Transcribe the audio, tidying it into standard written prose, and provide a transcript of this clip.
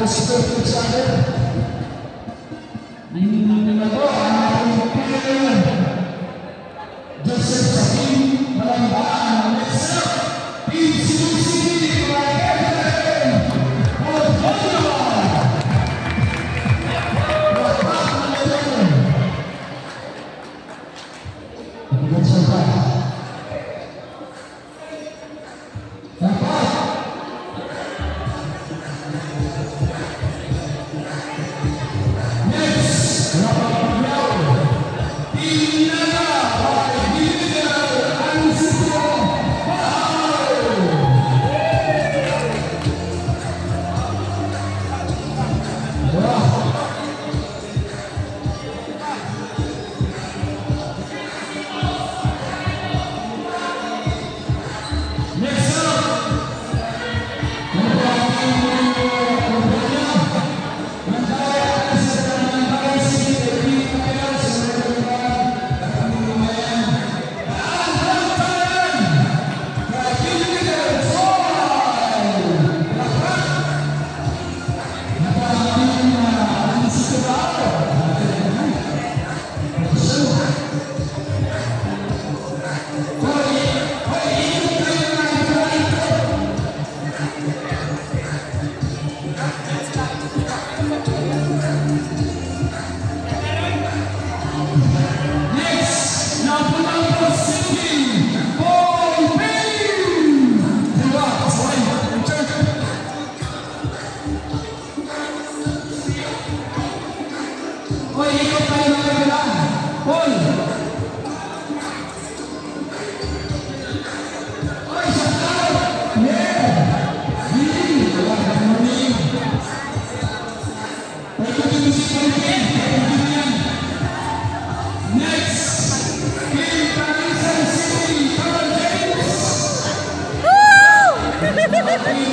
Respect each other. Ito, ang ating team Joseph sa team Balamban. Next up, Team Cebu City, Kevin Ordoño. Palakpak ng level. Good so far. Dapat. Next, Rafael Pacquiao. Team Naga by Miguel Anunciato Bahao. Wow. Next up, Next, Lapu-Lapu City, Paul B. Diba? Sorry, picture. Oy, ikot tayo ng kabila. Paul. Oy, shout out. Yeah. B. Wala, good morning. Thank you, Music Philippines. Thank you yan. Next, Team Talisay City, Carl James. Woo! Team